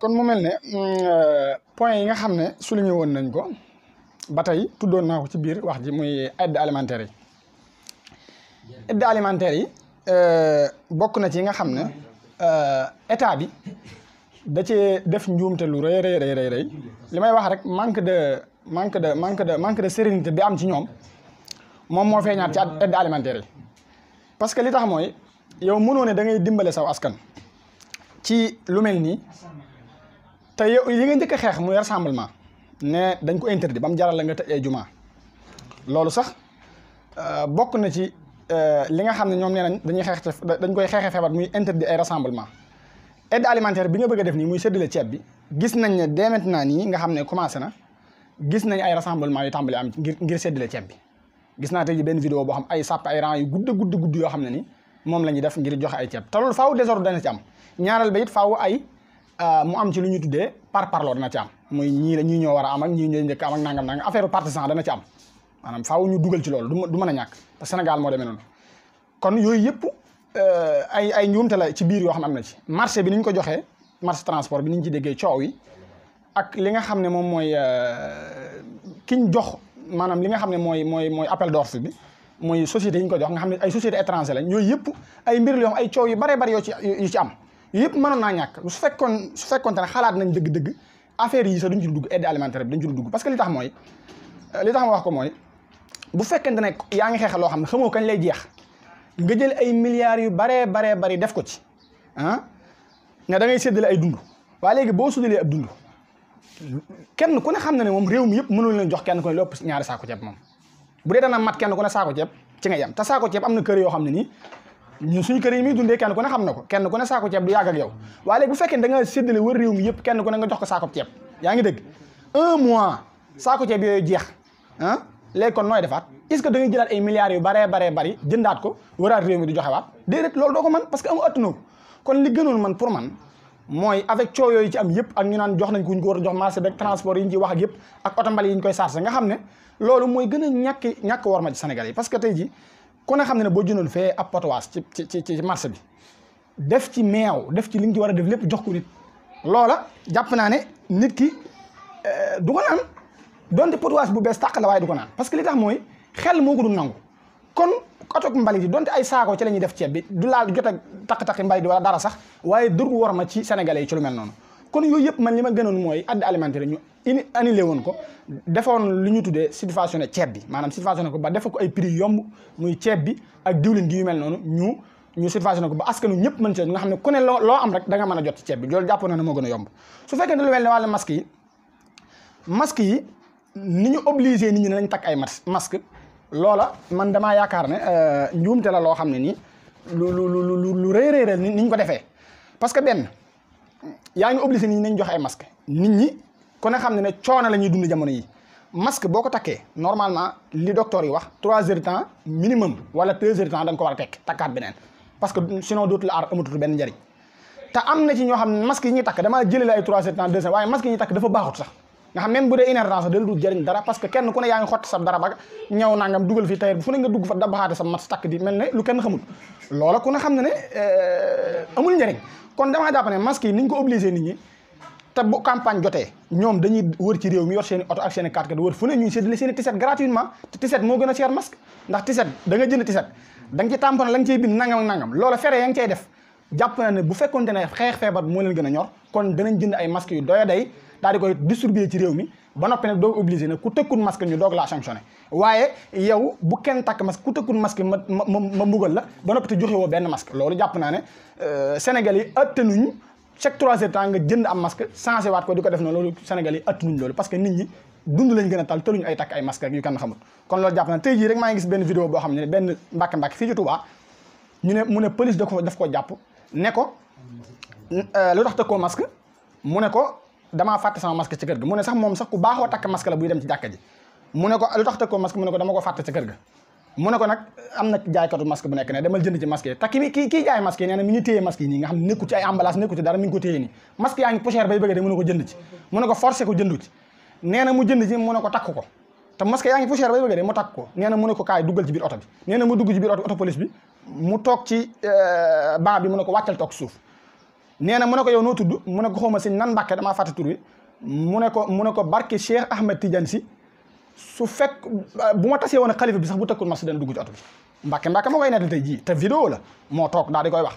kon mu mel ne point yi nga xam ne souligné woon nañ ko ba tey tuddoon naa ko ci biir wax ji muy aide alimentaire yi. aide alimentaire yi bokk na ci yi nga xam ne état bi da cee def njuumte lu rëy li may wax rek manque de sérénité bi am ci ñoom moom moo feeñaat ci aide alimentaire yi. parce que li tax mooy yow mënoo ne da ngay dimbale saw askan ci lu mel nii te yow yi nga njëkk a xeex muy rassemblement ne dañ ko interdit ba mu jaral la nga tëj ay jumaa loolu sax bokk na ci li nga xam ne ñoom nee nañ dañ koy xeexee feebar muy interdit ay rassemblement. aide alimentaire bi nga bëgg a def nii muy séddale ceeb bi gis nañ ne dès maintenant nii nga xam ne commencé na gis nañ ay rassemblement yu tàmbali am ngir séddale ceeb bi. gis naa tey ji benn vidéo boo xam ay sàpp ay rang yu gudd yoo xam ne ni moom la ñuy def ngir joxe ay ceeb te loolu faaw désordre dana ci am ñaareel ba it faaw ay mu am ci lu ñuy tuddee parparloo dana ci am muy ñii ñoo war a am ak ñii ñooy njëkk am ak nangam affaire partisan dana ci am maanaam faaw ñu dugal ci loolu du mën a ñàkk te Sénégal moo demee noonu kon yooyu yëpp ay njuumte la ci biir yoo xam ne am na ci marché bi ni ñu ko joxee marché transport bi ni ñu ci déggee coow yi ak li nga xam ne moom mooy kiñ jox maanaam li nga xam ne mooy appel d'offre bi muy société yi ñu ko jox nga xam ne ay société étranger lañ yooyu yëpp ay mbir la yoo xam ay coow yu bare bari yu ci am yooyu yëpp mënoon naa ñàkk su fekkoon ne xalaat nañ dëgg-dëgg affaire yi sax duñ ci dugg aide alimentaire bi dañ ci dugg parce que li tax ma wax ko mooy bu fekkente ne yaa ngi xeex loo xam ne xamoo kañ lay jeex nga jël ay milliards yu baree bari def ko ci ne da ngay séddale ay dund waaye léegi boo séddalee ab dund kenn ku ne xam na ne moom réew mi yëpp mënul leen jox kenn ku ne lépp ñaari saako ceeb moom bu dee dana mat kenn ku ne saako ceeb ci nga yem te saako ceeb am na kër yoo xam ne nii ñun suñu kër yi muy dundee kenn ku ne xam na ko kenn ku ne saako ceeb du yàgg ak yow waaye léegi bu fekkee da nga séddale wër réew mi yëpp kenn ku ne nga jox ko saako ceeb yaa ngi dégg 1 mois saako ceeb yooyu jeex léegi kon nooy defaat est-ce que da ngay jëlaat ay milliards yu baree bari jëndaat ko wëraat réew mi di joxewaat déedéet loolu doo ko mën parce que amu attunoo ko kon li gënoon man pour man mooy avec coow yooyu ci am yëpp ak ñu naan jox nañ ko ñu ko war a jox marché beeg transport yi ñu ciy wax ak yëpp ak oto mbali yi ñu koy chargé nga xam ne loolu mooy gën a ñàkk war ma ci Sénégal yi parce que tey ji ku ne xam ne boo jëndoon fee ab potowaas ci marché bi def ci meew def ci li nga ci war a def lépp jox ko nit loola jàpp naa ne nit ki du ko naan donte potowaas bu bees tàq la waaye du ko naan parce que li tax mooy xel moo ko dul nangu kon oto mbalit yi donte ay saako ci la ñuy def ceeb bi du laal jot a taq-taqi mbalit wala dara sax waaye dur war ma ci sénégalais yi ci lu mel noonu kon yooyu yëpp man li ma gënoon mooy aide alimentaire ñu annulé woon ko defoon lu ñu tuddee subventionné ceeb bi maanaam subventionné ko ba defa ko ay prix yomb muy ceeb bi ak diwlin gi yu mel noonu ñu subventionné ko ba askanu ñëpp mën ci nga xam ne ku ne loo am rek da nga mën a jot ci ceeb bi loolu jàpp na ne moo gën a yomb su fekkee ne lu mel ne wàllu masque yi ni ñu obligé nit ñi nañ takk ay masque loola man damaa yaakaar ne njuumte la loo xam ne nii lu rëy ni ñu ko defee parce que benn yaa ngi obligé nit ñi nañ joxe ay masque nit ñi ku ne xam ne coono la ñuy dund jamono yi masque boo ko takkee normalement li docteur yi wax 3 heures de temps minimum wala 2 heures de temps da nga ko war a takkaat beneen parce que sinon dootul aar amatul benn njariñ te am na ci ñoo xam ne masque yi ñuy takk damaa jëlee la ay 3 heures de temps 2 heures waaye masque yi ñuy takk dafa baaxut sax nga xam même bu dee inérance dal du jëriñ dara parce que kenn ku ne yaa ngi xotti sa dara ba ñëw nangam dugal fi tailleur bi fu ne nga dugg fa dabaxaate sa mat takk di mel ne lu kenn xamul loola ku ne xam ne amul njëriñ kon damaa jàpp ne masque yi ni ñu ko obligé nit ñi te bu campagne jotee ñoom dañuy wër ci réew mi yor seen i oto ak seen i carte wër fu ne ñuy séddale seen i tiset gratuitement te tiset moo gën a cher masque ndax tiset da nga jënd tiset da nga ci tamponné la nga cey bind nangam loola fere ya nga cey def jàpp na ne bu fekkonte ne xeex feebar moo leen gën a ñor kon danañ jënd ay masques yu doya day daal di koy distribuer ci réew mi ba noppi nag doo obligé nag ku tëkkul masque ñu doog laa sanctionné waaye yow bu kenn takk masque ku tëkkul masque ma mbugal la ba noppi te joxe woo benn masque loolu jàpp naa ne Sénégal yi attanuñ chaque 3 heures de temps nga jënd am masque changé waat ko di ko def noonu loolu Sénégal yi attanuñ loolu parce que nit ñi dund lañ gën a tal tëluñ ay takk ay masque ak yu kenn xamul kon loolu jàpp naa tey jii rek maa ngi gis benn vidéo boo xam ne benn mbàkke fii ci Touba mu ne police daf ko jàpp ne ko lu tax tëkkoo masque mu ne ko damaa fàtte sama masque ci kër ga mu ne sax moom sax ku baaxoo takk masque la buy dem ci jàkka ji mu ne ko lu tax tëkkoo masque mu ne ko dama ko fàtte ci kër ga mu ne ko nag am na jaaykatu masque bu nekk ne demal jënd ci masque yi te kii jaay masque yi nee na mi ngi téye masque yi nii nga xam ne nekku ci ay emballage nekku ci dara mi ngi ko téye nii masque yaa ngi poussière bay bëgg de mu ne ko jënd ci mu ne ko forcé ko jëndu ci nee na mu jënd ci mu ne ko takk ko te masque yaa ngi poussière bay bëgg de mu takk ko nee na mu ne ko kaay duggal ci biir oto bi nee na mu dugg ci biir oto police bi mu toog ci banc bi mu ne ko wàccal toog suuf nee na mu ne ko yow noo tudd mu ne ko xawma sëñ nan Mbàkke damaa fàtte tur wi mu ne ko barke Cheikh Ahmed Tidiane si su fekk bu ma tasee woon a xalifa bi sax bu tëkkul marché dana dugg ci oto bi Mbàkke moo koy nettal tey jii te vidéo la moo toog daal di koy wax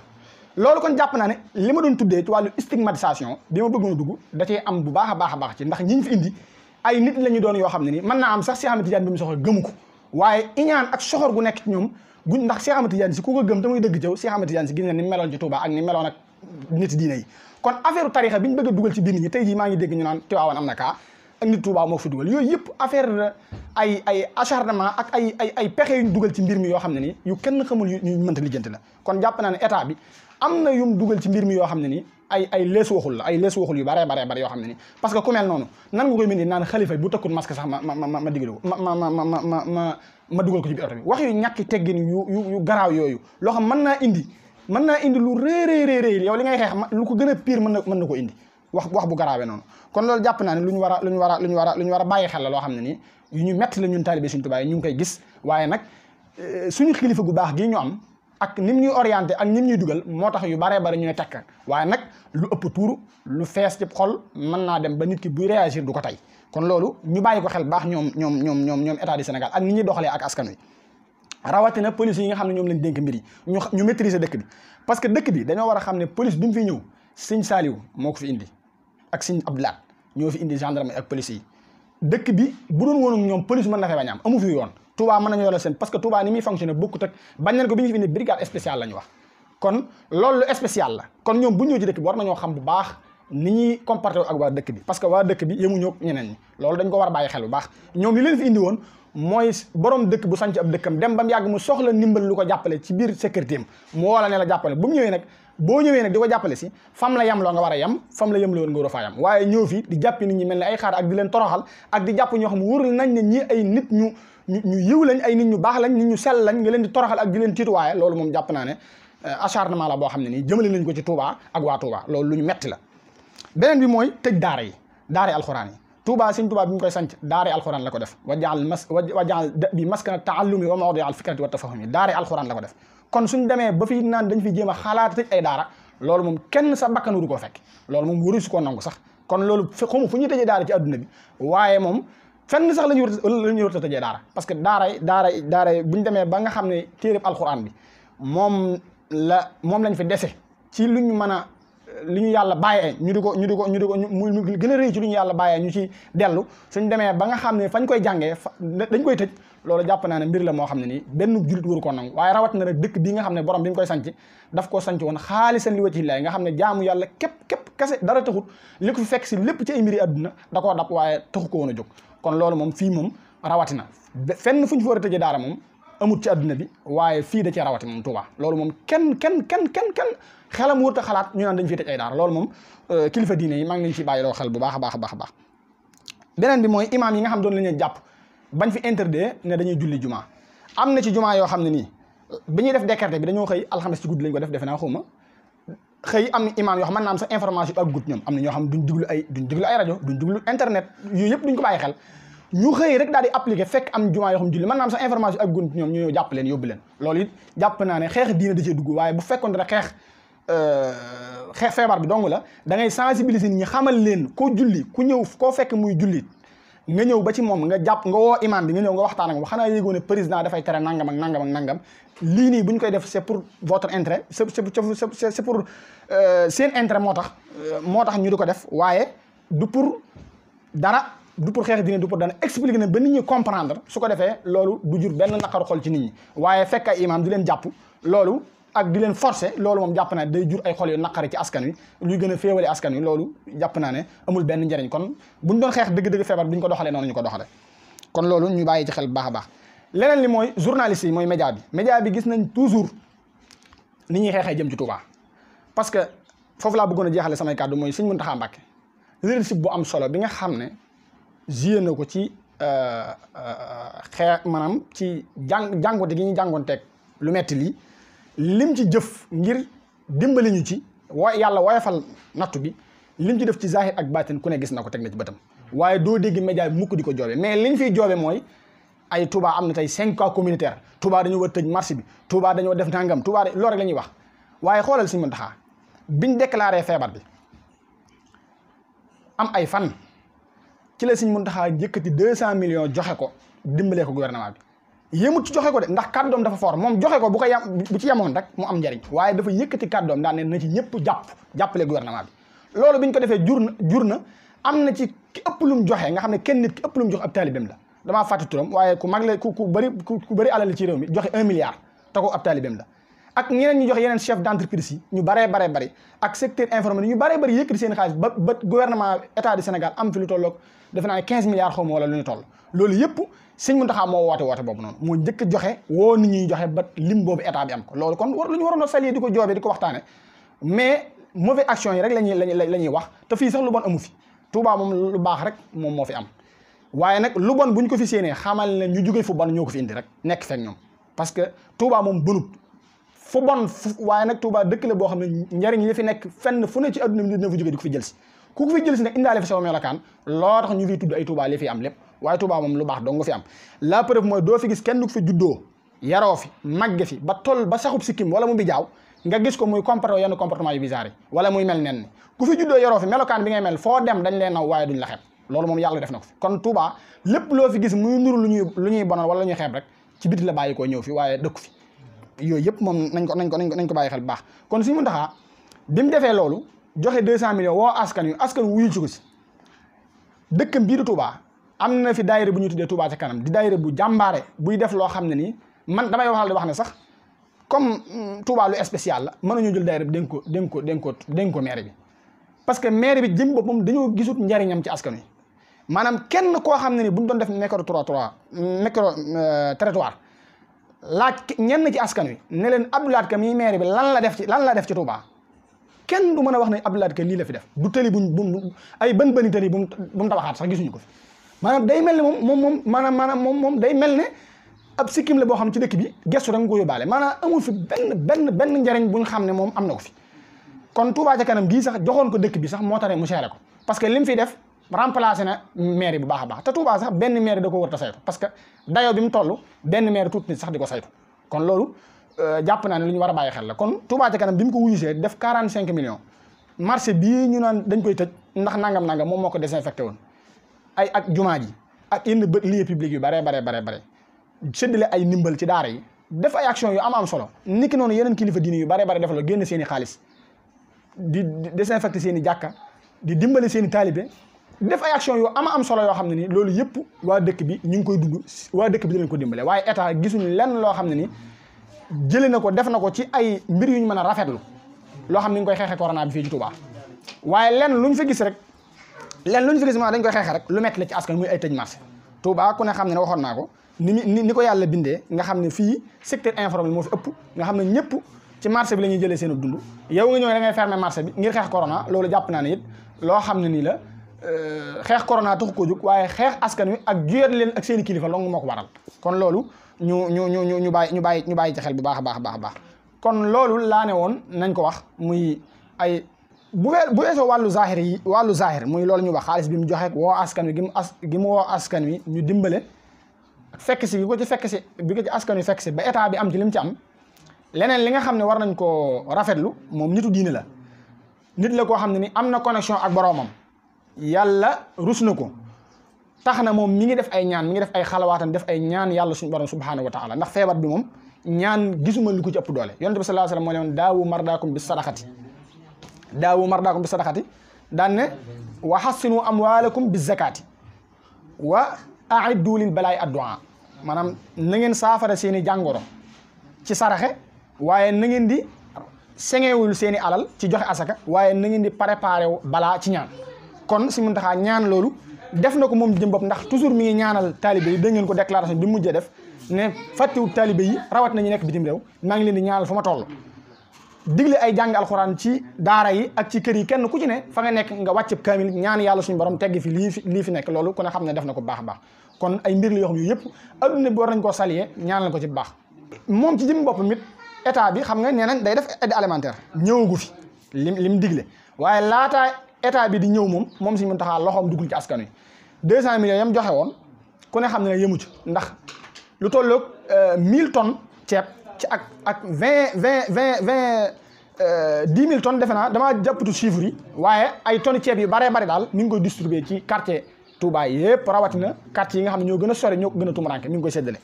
loolu kon jàpp naa ne li ma doon tuddee ci wàllu stigmatisation bi ma bëggoon a dugg da cee am bu baax a baax ci ndax ñi ñu fi indi ay nit la ñu doon yoo xam ne ni mën naa am sax Cheikh Ahmed Tidiane bi mu soxor gëmu ko waaye iñaan ak soxor gu nekk ci ñoom ndax Cheikh Ahmed Tidiane si ku ko gëm te muy dëgg jëw Cheikh Ahmed Tidiane si gis nga ni meloon ci Touba ak ni meloon ak nit diine yi kon affaire tarixa bi ñu bëgg a dugal ci biir nit ñi tey jii maa ngi dégg ñu naan Tiwaawan am na kaa ak nit Touba moo fi dugal yooyu yëpp affaire ay acharnement ak ay pexe yuñ dugal ci mbir mi yoo xam ne ni yu kenn xamul ñu mënta lijjanti la kon jàpp naa ne état bi am na yum dugal ci mbir mi yoo xam ne ni ay lees waxul la ay lees waxul yu bare yoo xam ne ni parce que ku mel noonu nan nga koy mën di naan xalifa bu tëkkul masque sax ma digalu ko ma dugal ko ci biir oto bi wax yu ñàkki teggin yu garaaw yooyu loo xam mën naa indi lu réy yow li ngay xeex lu ko gën a pire mën na ko indi wax bu garaawee noonu kon loolu jàpp naa ne lu ñu war a bàyyi xel la loo xam ne nii yu ñu metti la ñun taalibe Sëriñ Tuubaa ñu ngi koy gis waaye nag suñu xilifa gu baax gii ñu am ak nim ñuy orienté ak nim ñuy dugal moo tax yu baree bari ñu ne tekk waaye nag lu ëpp tuuru lu fees ci xol mën naa dem ba nit ki buy réagir du ko tey kon loolu ñu bàyyi ko xel baax ñoom état du Sénégal ak ni ñuy doxalee ak askan wi rawatina police yi nga xam ne ñoom lañ dénk mbir yi ñu maîtriser dëkk bi parce que dëkk bi dañoo war a xam ne police bi mu fi ñëw Sëñ Saaliw moo ko fi indi ak Sëñ Abdoulaat ñoo fi indi gendarme ak police yi dëkk bi bu doon woon ñoom police mën na fee bañ am amu fi yoon Touba mën nañu yoolal seen parce que Touba ni muy fonctionné bokkut ak bañ nañ ko bi ñu fi indi brigade spéciale la ñu wax kon loolu spécial la kon ñoom bu ñëw ci dëkk bi war nañoo xam bu baax ni ñuy comporté ak waa dëkk bi parce que waa dëkk bi yemuñu ak ñeneen ñi loolu dañ ko war a bàyyi xel bu baax ñoom li leen fi indi woon mooy borom dëkk bu sanc ab dëkkam dem ba mu yàgg mu soxla ndimbal lu ko jàppale ci biir sécurité am mu woo la ne la jàppale bu mu ñëwee nag boo ñëwee nag di ko jàppale si fam la yem loo nga war a yem fam la yem la woon nga war a faa yem waaye ñëw fi di jàppi nit ñi mel ne ay xaar ak di leen toroxal ak di jàpp ñoo xam wóorul nañ ne ñi ay nit ñu yiw lañ ay nit ñu baax lañ nit ñu sell lañ nga leen di toroxal ak di leen tiituwaaye loolu moom jàpp naa ne acharnement la boo xam ne nii jëmale nañ ko ci Touba ak waa Touba loolu lu ñu metti la beneen bi mooy tëj daara yi alxuraan yi Touba Sëñ Touba bi mu koy sanc daara alxuraan la ko def wajaal bi maskana taallumi wa mawdi al fikrati wa tafahumi daara alxuraan la ko def kon suñ demee ba fi naan dañ fi jéem a xalaat tëj ay daara loolu moom kenn sa bakkan du ko fekk loolu moom waru su ko nangu sax kon loolu xamu fu ñuy tëjee daara ci adduna bi waaye moom fenn sax la ñu war a tëjee daara parce que daara buñ demee ba nga xam ne téereb alxuraan bi moom lañ fi dese ci lu ñu mën a li ñu yàlla bàyyee ñu di ko mu gën a rëy ci lu ñu yàlla bàyyee ñu ci dellu suñ demee ba nga xam ne fañ koy jàngee dañ koy tëj loolu jàpp naa ne mbir la moo xam ne nii benn jullit waru koo nangu waaye rawat na rek dëkk bii nga xam ne borom bi mu koy sanc daf koo sanc woon xaalisan li wajhi llaahi nga xam ne jaamu yàlla képp kese dara taxut li ko fi fekk si lépp ci ay mbiri àdduna da koo dab waaye taxu ko woon a jóg kon loolu moom fii moom rawatina fenn fu ñu fi war a tëjee daara moom amut ci àdduna bi waaye fii da cee rawati moom Touba loolu moom kenn xelam wërta xalaat ñu naan dañ fiy tëj ay daara loolu moom kilifa diine yi maa ngi leen ci bàyyi loo xel bu baax a baax beneen bi mooy imaam yi nga xam doon lañuy jàpp bañ fi interdit ne dañuy julli juma am na ci juma yoo xam ne nii bi ñuy def décret bi dañoo xëy alxames ci guddi lañ ko defe naa xawma xëy am imaam yoo xam mën naa am sax information ak gut ñoom am na ñoo xam duñ diglu ay rajo duñ diglu internet yooyu yëpp duñ ko bàyyi xel ñu xëy rek daal di appliqué fekk am juma yoo xam julli mën naa am sax information ak gut ñoom ñu ñëw jàpp leen yóbbu leen loolu it jàpp naa ne xeex diine da cee dugg waaye bu fekkoon ne xeex feebar bi dong la da ngay sensibiliser nit ñi xamal leen koo julli ku ñëw koo fekk muy julli nga ñëw ba ci moom nga jàpp nga woo imam bi nga ñëw nga waxtaan ak moom xanaa yéegoo ne président dafay tere nangam ak nangam lii nii bu ñu koy def c'est pour votre intérêt c'est pour seen intérêt moo tax ñu di ko def waaye du pour dara du pour xeex dine du pour dana expliquer ne ba nit ñi comprendre su ko defee loolu du jur benn naqaru xol ci nit ñi waaye fekk ay imam di leen jàpp loolu ak di leen forcer loolu moom jàpp naa ne day jur ay xol yu naqari ci askan wi luy gën a féewale askan wi loolu jàpp naa ne amul benn njëriñ kon buñ doon xeex dëgg-dëgg feebar bi ñu ko doxalee noonu ñu ko doxale kon loolu ñu bàyyi ci xel bu baax a baax leneen li mooy journaliste yi mooy média bi gis nañ toujours ni ñuy xeexee jëm ci Touba parce que foofu laa bëggoon a jeexale samay kàddu mooy Sëñ Muntaxa Mbàkke leadership bu am solo bi nga xam ne joué na ko ci xeex maanaam ci jàngoonte gi ñu jàngoonteeg lu metti lii lim ci jëf ngir dimbali ñu ci yàlla woyofal nattu bi lim ci def ci zahir ak baatin ku ne gis na ko teg na ci bëtam waaye doo dégg média bi mukk di ko joobe mais liñ fiy joobe mooy ay Touba am na tey 5 cas communautaire Touba dañoo war tëj marché bi Touba dañoo def nangam Touba loolu rek la ñuy wax waaye xoolal Sëñ Muntaxa biñ déclaré feebar bi am ay fan ci la Sëñ Muntaxa yëkkati 200 millions joxe ko dimbalee ko gouvernement bi yëmut ci joxe ko de ndax kàddoom dafa fort moom joxe ko bu ci yemoon rek mu am njariñ waaye dafa yëkkati kàddoom daan ne na ci ñëpp jàppale gouvernement bi loolu biñ ko defee jur na am na ci ki ëpp lu mu joxe nga xam ne kenn nit ki ëpp lu mu joxe ab taalibeem la damaa fàtte turam waaye ku mag la ku bëri alal ci réew mi joxe 1 milliard te ko ab taalibeem la ak ñeneen ñu joxe yeneen chef d'entreprise yi ñu baree bari ak secteur informel ñu baree bari yëkkati seen xaalis ba gouvernement état du Sénégal am fi lu tolloog defe naa ne 15 milliards xaw ma wala lu ñu toll loolu yëpp Sëñ Muntaxa moo woote boobu noonu moo njëkk a joxe woo nit ñuy joxe ba lim boobu état bi am ko loolu kon lu ñu waroon a saluer di ko joobee di ko waxtaane mais mauvaise action yi rek la ñuy wax te fii sax lu bon amu fi Touba moom lu baax rek moom moo fi am waaye nag lu bon bu ñu ko fi séenee xamal ne ñu jóge fu bon ñoo ko fi indi rek nekk fekk ñoom parce que Touba moom bonut fu bon waaye nag Touba dëkk la boo xam ne njariñ li fi nekk fenn fu ne ci adduna bi dina fa jóge di ko fi jël si ku ko fi jël si nag indaale fi sama melokaan loo tax ñu fiy tudd ay Touba li fi am lépp waaye Touba moom lu baax dong nga fi am la preuve mooy doo fi gis kenn ku fi juddoo yaroo fi màgge fi ba toll ba saxub sikkim wala mu bi jaaw nga gis ko muy comporté yenn comportement yu bizarre yi wala muy mel nen ni ku fi juddoo yaroo fi melokaan bi ngay mel foo dem dañ leen naw waaye duñ la xeeb loolu moom yàlla def na ko fi kon Touba lépp loo fi gis muy nuru lu ñuy bonal wala lu ñuy xeeb rek ci biti la bàyyi koo ñëw fi waaye dëkku fi yooyu yëpp moom nañ ko bàyyi xel bu baax kon Sëñ Muntaxa bi mu defee loolu joxe 200 millions woo askan wuyu ci ko si dëkkam bii di Touba am na fi daayira bu ñu tuddee Touba ca kanam di daayira bu jàmbaare buy def loo xam ne nii man damay waxal di wax ne sax comme Touba lu spécial la mënuñu jël daayira bi dénk ko maire bi parce que maire bi jëm boppam dañoo gisut njariñam ci askan wi maanaam kenn koo xam ne ni bu ñu doon def micro territoire laaj ñenn ci askan wi ne leen Abdou Lahad Ka mii maire bi lan la def ci Touba kenn du mën a wax ne Abdou Lahad Ka lii la fi def du tëli bu ay bëni tëli bu mu tabaxaat sax gisuñu ko fi maanaam day mel ne moom day mel ne ab sikkim la boo xam ci dëkk bi gestu rek nga ko yóbbaale maanaam amul fi benn njariñ bu ñu xam ne moom am na ko fi kon Touba ca kanam gii sax joxoon ko dëkk bi sax moo tax mu seere ko parce que li mu fi def remplacé na maire bu baax a baax te Touba sax benn maire da ko war a saytu parce que dayoo bi mu toll benn maire tuuti nit sax di ko saytu kon loolu jàpp naa ne lu ñu war a bàyyi xel la kon Touba ca kanam bi mu ko wuyusee def 45 millions marché bii ñu naan dañ koy tëj ndax nangam moom moo ko désinfecté woon ak jumaa ji ak yenn lieu public yu bare séddale ay ndimbal ci daara yi def ay action yu am solo niki noonu yeneen kilifa diini yu bare def la génn seen i xaalis di désinfecté seen i jàkka di dimbali seen i taalibe def ay action yu am solo yoo xam ne ni loolu yëpp waa dëkk bi ñu ngi koy dund waa dëkk bi di leen ko dimbale waaye état gisuñu lenn loo xam ne ni jëlee na ko def na ko ci ay mbir yu ñu mën a rafetlu loo xam ne ñu koy xeexee corona bi fii ci Touba waaye lenn lu ñu fi gis rek ma dañ koy xeexee rek lu metti la ci askan muy ay tëj marché Touba ku ne xam ne waxoon naa ko ni ko yàlla bindee nga xam ne fii secteur informel moo fi ëpp nga xam ne ñëpp ci marché bi la ñuy jëlee seen dund yow nga ñëw da ngay fermer marché bi ngir xeex corona loolu jàpp naa ne it loo xam ne nii la xeex corona taxu ko jóg waaye xeex askan wi ak juyat leen ak seen i kilifa loolu moo ko waral kon loolu ñu bàyyi ci xel bu baax a baax kon loolu laa ne woon nañ ko wax muy ay bu weesoo wàllu zahir muy loolu ñu wax xaalis bi mu joxe woo askan wi gi mu woo askan wi ñu dimbale fekk si bi ko ci askan wi fekk si ba état bi am ci lim ci am leneen li nga xam ne war nañ koo rafetlu moom nitu diine la nit la koo xam ne ni am na connexion ak boroomam yàlla rus na ko tax na moom mi ngi def ay ñaan mi ngi def ay xalawaatam def ay ñaan yàlla suñu borom subhanahu wa taala ndax feebar bi moom ñaan gisuma lu ko ci ëpp doole yonent bi sallallahu alayhi wasallam moo leen daawu mardaakum bi sadaqati daan ne wa hassinu amwaalakum bi zakati wa a'iddu lil balaay addu'a maanaam na ngeen saafara seen i jàngoro ci saraxe waaye na ngeen di sengewul seen i alal ci joxe asaka waaye na ngeen di préparé balaa ci ñaan kon Sëñ Muntaxa ñaan loolu def na ko moom jëm bopp ndax toujours mi ngi ñaanal taalibe yi dégg ngeen ko déclaration bi mu mujjee def ne fàttewut taalibe yi rawat nañu nekk bitim réew maa ngi leen di ñaanal fu ma toll digle ay jàng alxuraan ci daara yi ak ci kër yi kenn ku ci ne fa nga nekk nga wàcceb kaamil ñaan yàlla suñu borom teggi fi lii fi nekk loolu ku ne xam ne def na ko baax a baax kon ay mbir la yoo xam ne yëpp adduna bi war nañ koo saluer ñaanal ko ci baax moom ci jëm boppam it état bi xam nga nee nañ day def aide alimentaire ñëwagu fi lim digle waaye laataa état bi di ñëw moom Sëñ Muntaxa loxoom dugul ci askan wi 200 millions yam joxe woon ku ne xam ne yëmu ci ndax lu tolloog 1000 tonnes ceeb ci ak 20 10 000 tonnes defe naa damaa jàppatu chiffre yi waaye ay tonnes ceeb yu baree bari daal mi ngi koy distribuer ci quartier Touba yëpp rawatina quartier yi nga xam ne ñoo gën a sori ñoo ko gën a tumuranke mi ngi koy séddale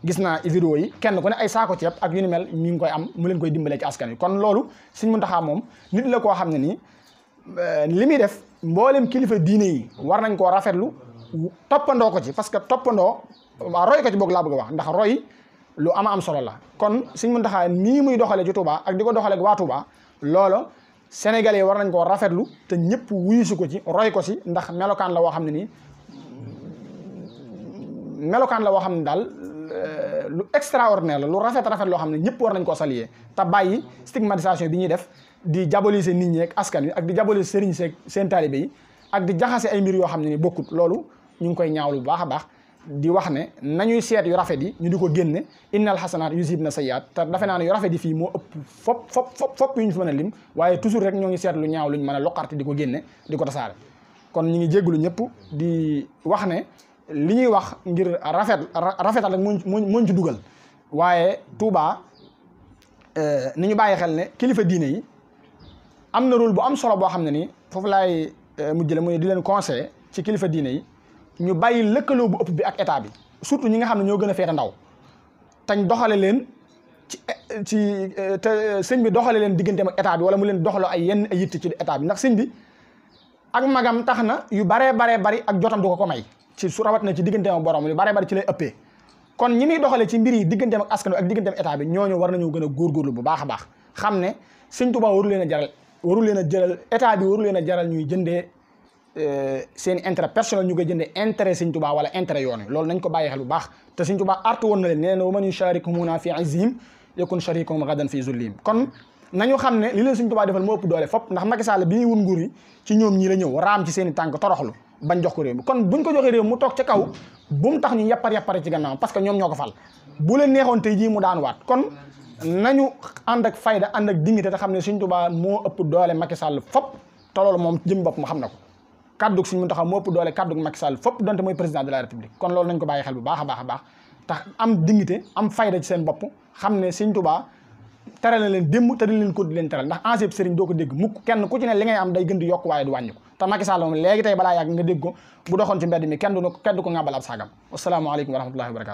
gis naa vidéo yi kenn ku ne ay saako ceeb ak yu ni mel mi ngi koy am mu leen koy dimbalee ci askan wi kon loolu Sëñ Muntaxa moom nit la koo xam ne nii li muy def mboolem kilifa diine yi war nañ koo rafetlu toppandoo ko ci parce que toppandoo waa roy ko ci boog laa bëgg a wax ndax roy lu am solo la kon Sëñ Muntaxa nii muy doxalee ci Touba ak di ko doxalee ak waa Touba loolu Sénégalais yi war nañ koo rafetlu te ñëpp wuyusu ko ci roy ko ci ndax melokaan la woo xam ne nii melokaan la woo xam ne daal lu extraordinaire la lu rafet loo xam ne ñëpp war nañ koo saluer te bàyyi stigmatisation bi ñuy def di diaboliser nit ñi ak askan wi ak di diaboliser sëriñ seeg seen taalibe yi ak di jaxase ay mbir yoo xam ne ni bokkut loolu ñu ngi koy ñaawlu bu baax a baax di wax ne nañuy seet yu rafet yi ñu di ko génne innal xasanaat yuzhibna sayyi'aat te defe naa ne yu rafet yi fii moo ëpp fop yu ñu fi mën a lim waaye toujours rek ñoo ngi seet lu ñaaw luñ mën a loqarti di ko génne di ko tasaare kon ñu ngi jégglu ñëpp di wax ne li ñuy wax ngir rafetal ak mooñ ci dugal waaye Touba ni ñu bàyyi xel ne kilifa diine yi am na rôle bu am solo boo xam ne ni foofu laay mujjale muy di leen conseiller ci kilifa diine yi ñu bàyyi lëkkaloo bu ëpp bi ak état bi surtout ñi nga xam ne ñoo gën a féete ndaw tañ doxale leen ci te sëñ bi doxale leen digganteem ak état bi wala mu leen doxaloo ay yenn ay yitte ci état bi ndax sëñ bi ak magam tax na yu baree bari ak jotam du ko may ci su rawat na ci digganteem ak borom yu baree bari ci lay ëppee kon ñi muy doxale ci mbir yi digganteem ak askan ak digganteem état bi ñooñu war nañoo gën a góorgóorlu bu baax a baax xam ne sëñ Tuubaa waru leen a jaral état bi waru leen a jaral ñuy jëndee seen intérêt personnel ñu koy jëndee intérêt Sëñ Tuubaa wala intérêt yoon wi loolu nañ ko bàyyi xel bu baax te Sëñ Tuubaa artu woon na leen nee na wa man yusharikhumuna fi izzihim yakun sharikuhum gadan fi zullihim kon nañu xam ne li leen Sëñ Tuubaa defal moo ëpp doole fop ndax Macky Sall bi ñuy wun nguur yi ci ñoom ñii la ñëw raam ci seen i tànk toroxlu bañ jox ko réew mi kon buñ ko joxee réew mu toog ca kaw bu mu tax ñu yappar ci gannaaw parce que ñoom ñoo ko fal bu leen neexoon tey jii mu daan waat kon nañu ànd ak fayda ànd ak dignité te xam ne Sëñ Tuubaa moo ëpp doole Macky Sall fop te loolu moom jëm bopp mu xam na ko kàddug Sëñ Muntaxa moo ëpp doole kàddug Macky Sall fop donte mooy président de la république kon loolu nañ ko bàyyi xel bu baax a baax tax am dignité am fayda ci seen bopp xam ne Sëñ Tuubaa teral na leen démb te dañ leen ko di leen teral ndax ancien sëriñ doo ko dégg mukk kenn ku ci ne li ngay am day gën di yokk waaye du wàññi ko te Macky Sall moom léegi tey balaa yàgg nga dégg ko bu doxoon ci mbedd mi kenn du ko ŋàbbal ab saagam wasalaamaaleykum wa rahmatullahi wa barakatu